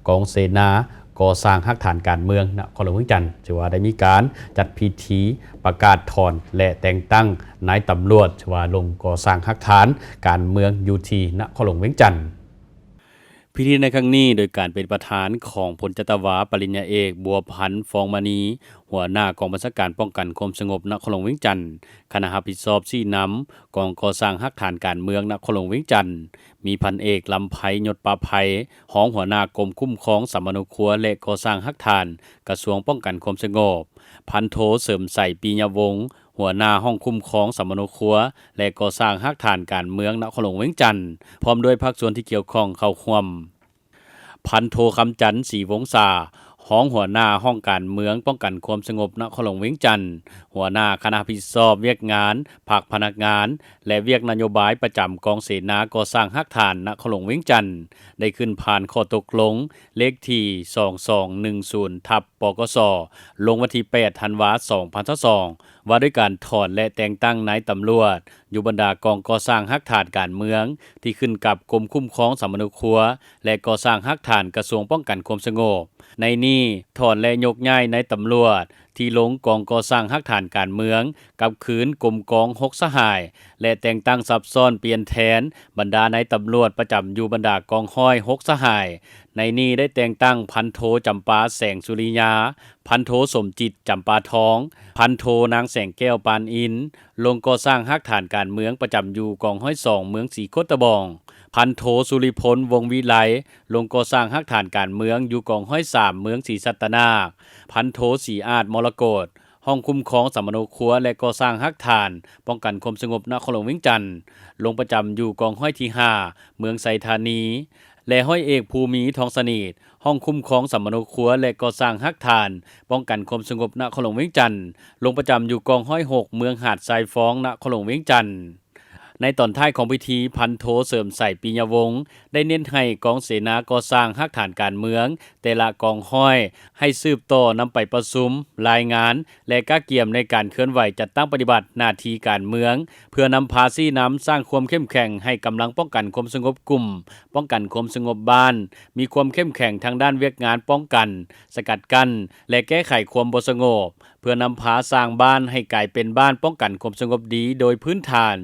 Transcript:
ກອງເສນາກໍ່ສ້າງຮາກຖານການເມືອງນະຄອນຫຼວງວຽງຈັນ ຖືວ່າໄດ້ມີການຈັດພິທີປະກາດຖອນ ແລະ ແຕ່ງຕັ້ງນາຍຕຳຫຼວດ ຖືວ່າລົງກໍ່ສ້າງຮາກຖານການເມືອງຢູ່ທີ່ນະຄອນຫຼວງວຽງຈັນ. ພິທີໃນຄັ້ງນີ້ໂດຍການເປັນປະທານຂອງພົນຈັດຕະວາ ປະລິນຍາເອກ ບົວພັນ ຟອງມະນີ ຫົວໜ້າກອງບັນຊາການປ້ອງກັນຄວາມສະຫງົບນະຄອນຫຼວງວຽງຈັນ, ຄະນະຮັບຜິດຊອບຊີ້ນຳກອງກໍ່ສ້າງຮາກຖານການເມືອງນະຄອນຫຼວງວຽງຈັນ, ມີພັນເອກ ລຳໄພ ຍົດປະໄພ ຮອງຫົວໜ້າກົມຄຸ້ມຄອງສຳມະໂນຄົວ ແລະ ກໍ່ສ້າງຮາກຖານ ກະຊວງປ້ອງກັນຄວາມສະຫງົບ, ພັນໂທ ເສີມໄຊ ປີຍະວົງ ຫົວໜ້າຫ້ອງຄຸ້ມຄອງສຳມະໂນຄົວ ແລະ ກໍ່ສ້າງຮາກຖານການເມືອງນະຄອນຫຼວງວຽງຈັນ ພ້ອມດ້ວຍພາກສ່ວນທີ່ກ່ຽວຂ້ອງເຂົ້າຮ່ວມ. ພັນໂທ ຄຳຈັນ ສີວົງສາ ຮອງຫົວໜ້າຫ້ອງການເມືອງປ້ອງກັນຄວາມສະຫງົບນະຄອນຫຼວງວຽງຈັນ, ຫົວໜ້າຄະນະຮັບຜິດຊອບວຽກງານພັກພະນັກງານ ແລະ ວຽກນະໂຍບາຍປະຈຳກອງເສນາກໍ່ສ້າງຮາກຖານນະຄອນຫຼວງວຽງຈັນ ໄດ້ຂຶ້ນຜ່ານຂໍ້ຕົກລົງເລກທີ ສອງສອງໜຶ່ງສູນ ທັບ ປກສ ລົງວັນທີ ແປດ ທັນວາ ສອງພັນຊາວສອງ ວ່າດ້ວຍການຖອນ ແລະ ແຕ່ງຕັ້ງນາຍຕຳຫຼວດ ຢູ່ບັນດາກອງກໍ່ສ້າງຮາກຖານການເມືອງ ທີ່ຂຶ້ນກັບກົມຄຸ້ມຄອງສຳມະໂນຄົວ ແລະ ກໍ່ສ້າງຮາກຖານກະຊວງປ້ອງກັນຄວາມສະຫງົບ. ໃນນີ້ ຖອນ ແລະ ຍົກຍ້າຍນາຍຕຳຫຼວດທີ່ລົງກອງກໍ່ສ້າງຮາກຖານການເມືອງ ກັບຄືນກົມກອງຫົກສະຫາຍ ແລະ ແຕ່ງຕັ້ງສັບຊ້ອນປ່ຽນແທນບັນດານາຍຕຳຫຼວດປະຈຳຢູ່ບັນດາກອງຮ້ອຍຫົກສະຫາຍ. ໃນນີ້ໄດ້ແຕ່ງຕັ້ງພັນໂທ ຈຳປາ ແສງສຸລິຍາ, ພັນໂທ ສົມຈິດ ຈຳປາທອງ, ພັນໂທ ນາງ ແສງແກ້ວ ປານອິນ ລົງກໍ່ສ້າງຮາກຖານການເມືອງປະຈຳຢູ່ກອງຮ້ອຍສອງ ເມືອງສີໂຄດຕະບອງ, ພັນໂທ ສຸລິພົນ ວົງວິໄລ ລົງກໍ່ສ້າງຮາກຖານການເມືອງຢູ່ກອງຮ້ອຍສາມ ເມືອງສີສັດຕະນາກ, ພັນໂທ ສີອາດ ມໍລະກົດ ຫ້ອງຄຸ້ມຄອງສຳມະໂນຄົວ ແລະ ກໍ່ສ້າງຮາກຖານປ້ອງກັນຄວາມສະຫງົບນະຄອນຫຼວງວຽງຈັນ ລົງປະຈຳຢູ່ກອງຮ້ອຍທີຫ້າ ເມືອງໄຊທານີ ແລະ ຮ້ອຍເອກ ພູມີ ທອງສະໜິດ ຫ້ອງຄຸ້ມຄອງສຳມະໂນຄົວ ແລະ ກໍ່ສ້າງຮາກຖານປ້ອງກັນຄວາມສະຫງົບນະຄອນຫຼວງວຽງຈັນ ລົງປະຈຳຢູ່ກອງຮ້ອຍຫົກ ເມືອງຫາດຊາຍຟອງ ນະຄອນຫຼວງວຽງຈັນ. ໃນຕອນທ້າຍຂອງພິທີ, ພັນໂທ ເສີມໄຊ ປີຍະວົງ ໄດ້ເນັ້ນໃຫ້ກອງເສນາກໍ່ສ້າງຮາກຖານການເມືອງແຕ່ລະກອງຮ້ອຍ ໃຫ້ສືບຕໍ່ນຳໄປປະຊຸມ, ລາຍງານ ແລະ ກະກຽມໃນການເຄື່ອນໄຫວຈັດຕັ້ງປະຕິບັດໜ້າທີ່ການເມືອງ ເພື່ອນຳພາຊີ້ນຳສ້າງຄວາມເຂັ້ມແຂງໃຫ້ກຳລັງປ້ອງກັນຄວາມສະຫງົບກຸ່ມ ປ້ອງກັນຄວາມສະຫງົບບ້ານ ມີຄວາມເຂັ້ມແຂງທາງດ້ານວຽກງານປ້ອງກັນ, ສະກັດກັ້ນ ແລະ ແກ້ໄຂຄວາມບໍ່ສະຫງົບ ເພື່ອນຳພາສ້າງບ້ານໃຫ້ກາຍເປັນບ້ານປ້ອງກັນຄວາມສະຫງົບດີໂດຍພື້ນຖານ.